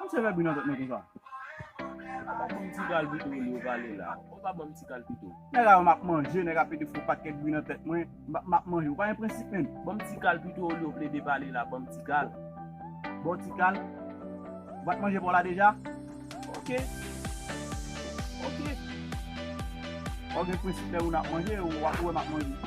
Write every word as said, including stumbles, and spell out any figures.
Se fè bri nan tèt mwen konsa? Ou pa ban m ti kal pito olye w pale la. Ou pa ban m ti kal pito. Nèg la, m ap manje, nèg ap pede fè yon pakèt bri nan tèt mwen. M ap, m ap manje. Ou pa gen prensip, menm. Ban m ti kal pito olye w plede pale la. Ban m ti kal. Bon, ti kal. Ou pa t manje pa w la deja? Ok. Ok. Ou gen prensip lè ou n ap manje, ou ap wè m ap manje.